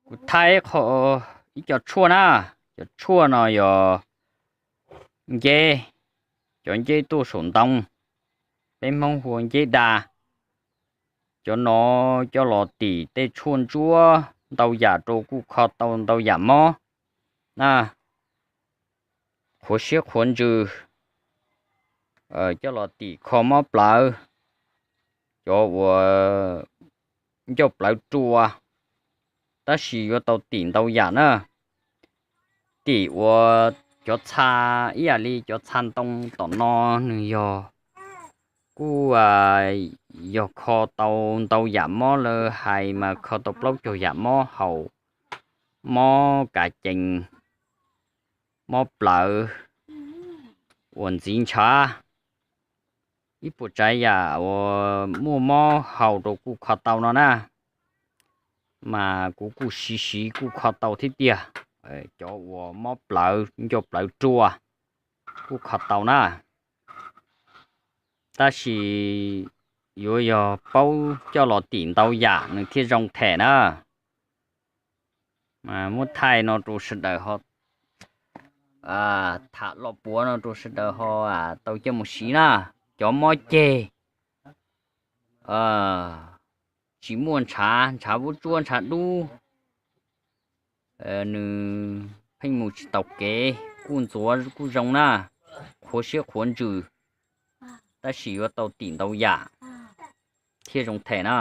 Kuv thaij ib qho, ib co tshuaj na. Cov tshuaj no yog nceb, cov nceb tuaj saum ntoo, peb Hmoob hu ua nceb da. Cov no coj los tim tej tshuaj ntsuab ntau yam rau kuj kho tau ntau yam mob na. Qhuav siab qhuav ntsws, coj los tim kho mob plawv, cov uas ncauj plawv rua, tab sis yuav tau tim ntau yam na. Tim uas cov txha, ib yam li cov txha ntoo tom no, nws yog kuj yog kho tau ntau yam mob, lawv hais mas kho tau plaub caug yam mob, haus mob kav cees, mob plawv, uas ntxiv ntshav, ib puas tsav yam uas muaj mob haus rau kuj kho tau no na. Mas kuv kuj siv siv kuj kho tau thiab tiag. Cov uas mob plawv, ncauj plawv rua kuj kho tau na. Tab sis yuav yog paub coj los tim ntau yam nws thiaj zoo them na. Muab thaij no rau sawv daws ho, tham los puav no rau sawv daws ho tau coj mus siv na. Cov mob ceg, tsis muaj ntshav, ntshav vuab tsuab ntshav dub, nws pheej mus tsis taus kev kuj ntxuav kuj zoo na. Qhuav siab qhuav ntsws, tab sis yuav tau tim ntau yam thiaj zoo them na.